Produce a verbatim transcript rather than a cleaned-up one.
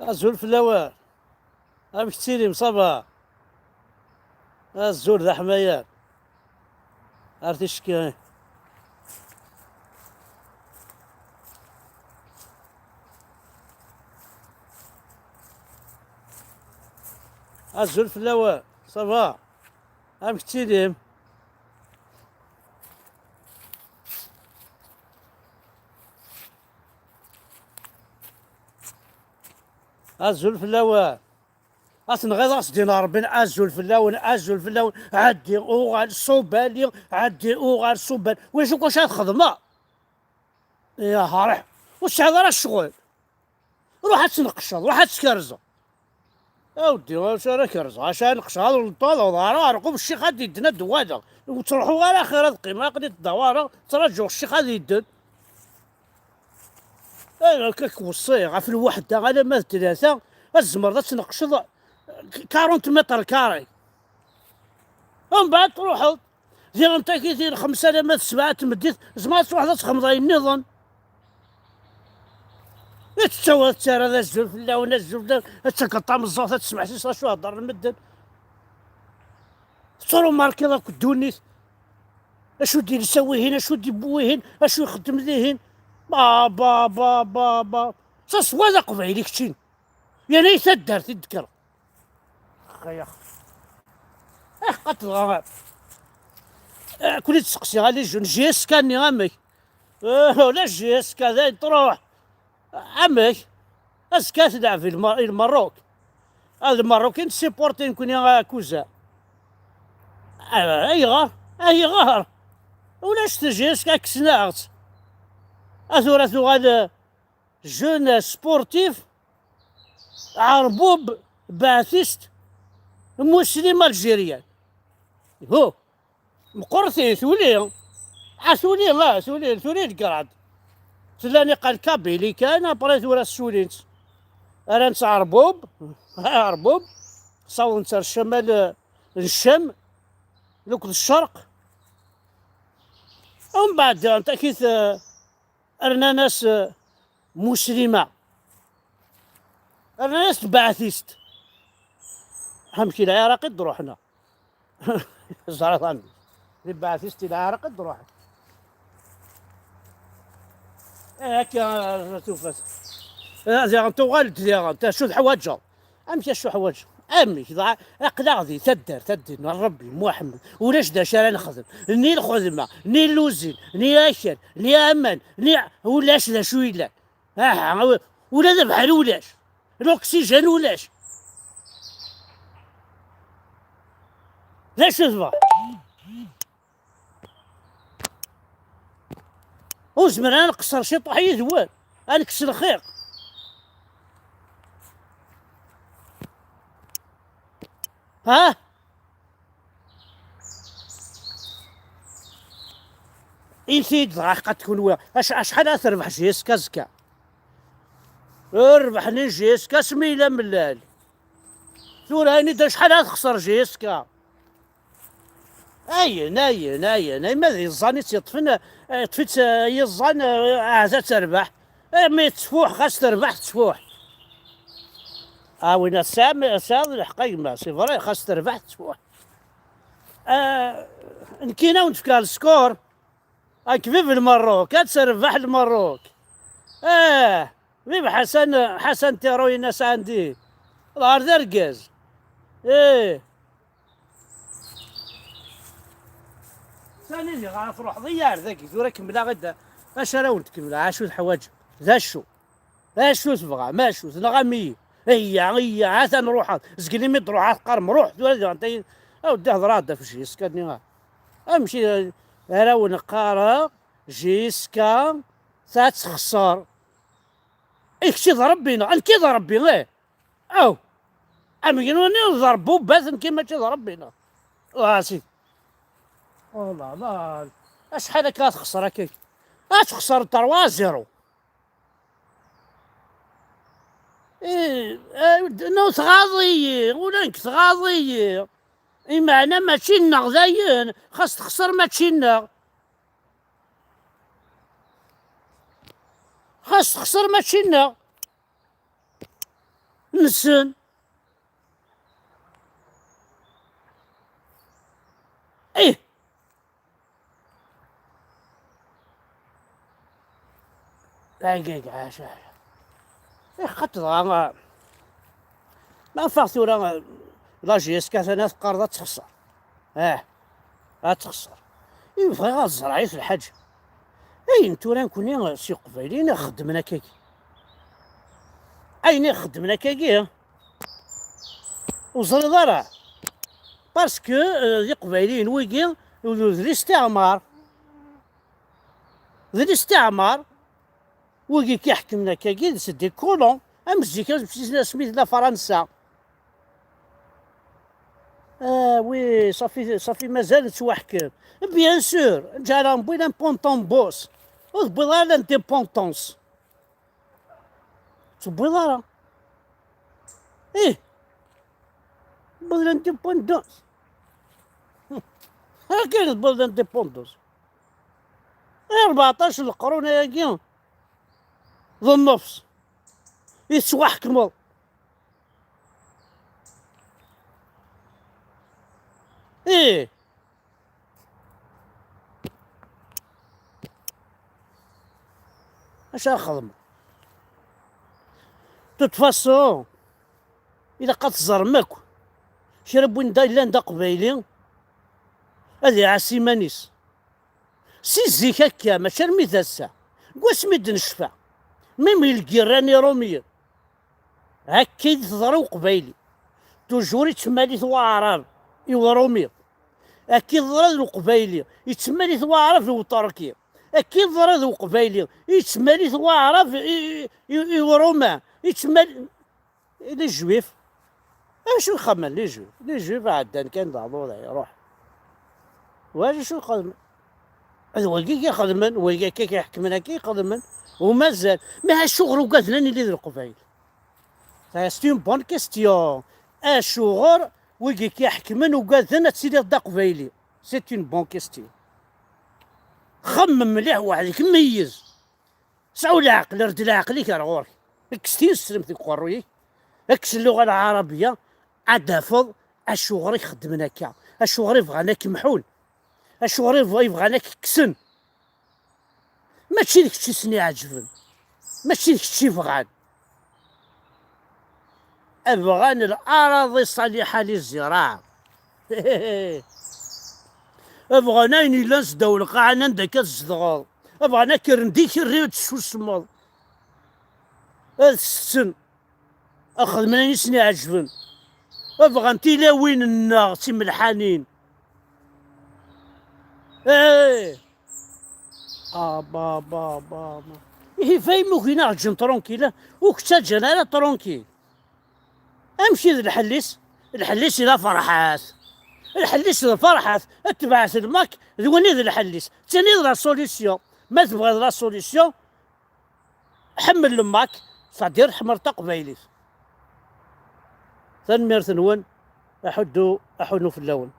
Azul fell-awen. Amek tettilim, ça va? Azul d aḥmayan. Ar ticki. Azul fell-awen, ça va? Amek tettilim? Azul fell-awen. Ad tenɣiḍ, ad s-d-iniɣ Rebbi azul fell-awen, azul fell-awen, ɛeddi uɣal ṣubali, ɛeddi uɣal ṣubal. Wicu kuc ad xedmeɣ? Yaha, ruḥ. Ur tesɛiḍ ara ccɣel. Ruḥ ad tneqceḍ, ruḥ ad tkerzeḍ. A weddi, acu ara kerzeɣ? Acu ara neqceɣ? Ad nṭal, ad ɣareɣ, ar ɣub ccix ad d-idden ad d-uɣaleɣ. Ur ttruḥuɣ ara axir ad qqimeɣ, aql-i ttdawareɣ, ttṛaǧuɣ ccix ad idden. Ay, akka k-weṣṣiɣ, ɣef lweḥda alamma d tlata, ad tzemreḍ ad tneqceḍ quarante mètres carrés. Umbeɛd truḥeḍ, diɣen takitin xemsa alamma d sebɛa n tmeddit, tzemreḍ ad truḥeḍ ad txedmeḍ ayen nniḍen. I tettawiḍ ttarraḍ azul fell-awen, azul fell-awen, ad tettakeḍ tameẓẓuɣt, ad tesmeḥsiseḍ acu heddren medden. Tettrumarkiḍ akk ddunit. Acu d-ilsa wihin, acu d-iwwi wihin, acu ixeddem dihin. Ba, ba, ba, ba, ba. S aswa d aqbayli kečči. Yerna i taddart i d-kkreɣ. Xeyax. Eh, qatleɣ. Eh, kuli tseqsiɣ a les jeunes, J S K-nni amek? Eh, ulac J S K, dayen truḥ. Amek? Azekka ad tleɛb i Lmer-, i Lmerruk. Ad Lmerruk i nessipurti nekni a Kuza. Ah, ayɣer? Ayɣer? Ulac J S K, kksen-aɣ-tt. A tura tuɣal, eh, jeune sportif, Ɛerbub, Baɛtist, Muslim, Algérien. Hu, meqqret, tuli. A tuli, a tuli, tuli legrad. Tella niqal kabili kan, après tura ssulin-tt. Rran-tt Ɛerbub, Ɛerbub, ssawḍen-tt ar ccamal, eh, n Ccam, akked Ccerq. Umbeɛd, antakit, eh, rnan-as, eh, Muslima. Rnan-as tbaɛtist. Amek i Lɛiraq i d-ruḥen? Ẓrat amek. Di tbaɛtist i Lɛiraq i d-ruḥen. Eh, akka, eh, tufat. Eh, diɣen tuɣal-d diɣen, ta, acu teḥwaǧeḍ? Amek acu ḥwaǧeɣ? Amek? Dɣa aql-aɣ di taddart, ad d-iniɣ Rebbi, Muḥemmed, ulac d acu ara nexdem. Ni lxedma, ni lluzin, ni akal, ni aman, ni ulac d acu yellan. Aha, ula d abeḥri ulac. L'oxygène ulac. D acu tebɣa? Ur zmireɣ ad nqeṣṣer ciṭuḥ yid-wen. Ad nekkes lxiq. Ha? Inti-d dɣa ḥqat kunwi. Ac-, acḥal ara terbeḥ J S K azekka? Rbeḥ-nni J S K asmi yella mellal. Tura ini-d acḥal ara texṣer J S K. Ayen, ayen, ayen, ayen ma d iẓẓan i tt-yeṭṭfen, eh, yeṭṭef-itt, eh, yiẓẓan, eh, ahat ad terbeḥ. Eh, mi tettfuḥ, xas terbeḥ, tettfuḥ. Ah, win tesɛam, tesɛiḍ lḥeqq a gma, c'est vrai, xas terbeḥ, tettfuḥ. Ah, nekkini ad wen-d-fkeɣ leskor. Ak bib Lmerruk, ad terbeḥ Lmerruk. Ah, bib Ḥasan, Ḥasan Tiruyin a Sɛandi. Ḍher d argaz. Eh. Sani diɣ ara truḥeḍ, iyya ar dagi, tura kemmleɣ-id acu ara wen-d-kemmleɣ, acu teḥwaǧem, d acu, acu tebɣam, acu, tenɣam-iyi, iyya, iyya, atan ruḥeɣ, zgel imi d-ruḥeɣ teqqarem ruḥ, tura diɣ anta, a weddi hedreɣ-d ɣef Jiska-nni, amek i, ara wen-qqareɣ, Jiska, ta texṣer, i kečč i d Rebbi neɣ, nekk i d Rebbi, ih. Aw! Amegnu-nni d Rebbi ubat, nekki mačči d Rebbi-nneɣ. Ah, sidi. Oh là là. Acḥal akka ad texṣer akka? Ad texṣer trois zéro. Ih, eh, no, tɣaḍ-iyi, ula nekk tɣaḍ-iyi. Imeɛna mačči nneɣ dayen, xas texṣer mačči nneɣ. Xas texṣer mačči nneɣ. Nessen. Ih. Ih, xaṭ dɣa, ma afeɣ tura, la G S K tana teqqareḍ ad texṣer. Ah, ad texṣer. I bɣiɣ ad ẓreɣ i lḥaǧa. Ayen tura nekni s Iqbayliyen i xeddmen akkagi. Ayen i xeddmen akkagi, ur ẓriḍ ara. Parce que, euh, d Iqbayliyen wigi, d, d listiɛmar. D listiɛmar. Wigi k-iḥekmen akkagi, c'est des colons. Am zik, asmi tella Fransa. Ah oui, صافي، صافي مازال نتوحكم. Bien sûr, ǧeɛleɣ نبغي l'indépendance. Ur tewwiḍ ara l'indépendance. Ur tewwiḍ ara. Ih. Tewwiḍ l'indépendance. Akken tewwiḍ l'indépendance. Rbeɛṭac leqrun ayagi d nnefs i tettwaḥekmeḍ. Ih. Acu ara xedmeḍ? De toute façon, ilaq ad teẓrem akk, kra n win da yellan d aqbayli, ad iɛass iman-is. Si zik akka, mačči armi d ass-a, deg wasmi d-necfa, même i lgirra n Iṛumyen, akka i d-teḍra i Uqbayli. Toujours yettmali-t Waɛrab i Uṛumi. Akka i teḍra d Uqbayli, yettmali-t Waɛrab i Uṭerki. Akka i teḍra d Uqbayli, yettmali-t Waɛrab i, i, i, i Uṛuman. Yettmali les Juifs. Acu xedmen les Juifs? Les Juifs ɛeddan kan d aḍu, iruḥ. Wala acu xedmen. D wagi i xedmen, wagi akka i ḥekmen, akka i xedmen. U mazal. Mais acuɣer ugaden ad nili d Leqbayel? C'est une bonne question. Acuɣer wigi i ḥekmen ugaden ad tiliḍ d Aqbayli? C'est une bonne question. Xemmem mliḥ weḥd-k, meyyez. Sɛu leɛqel, rd leɛqel-ik ar ɣur-k. Kkes tineslemt deg uqerruy-ik. Kkes lluɣa lɛarabiya, ad d-tafeḍ acuɣer i k-xeddmen akka, acuɣer i bɣan ad k-mḥun, acuɣer i bɣ-, i bɣan ad k-kksen. Mačči d kečč i sen-iɛeǧben, mačči d kečč i bɣan. Bɣan الأراضي الصالحة للزراعة. Bɣan ayen yellan sdaw lqaɛa, anda akka tzedɣeḍ. Bɣan ad k-rren d ikerri ad tessusmeḍ. Ad setten. Ad xedmen ayen i sen-iɛeǧben. Bɣan tilawin-nneɣ d timelḥanin. Eh! Ah, ba, ba, ba, ba. Ihi fayem ugin ad ɣ-ǧǧen tranquille, ur k-ttaǧǧan ara tranquille. Amek i d lḥell-is? Lḥell-is i d aferḥat. Lḥell-is d aferḥat. Ad tebɛet lmak d wani d lḥell-is. D tani d la solution. Ma tebɣiḍ la solution, ḥemmel lmak, c'est-à-dire ḥemmel taqbaylit. Tanemmirt-nwen, aḥuddu, aḥunnu fell-awen.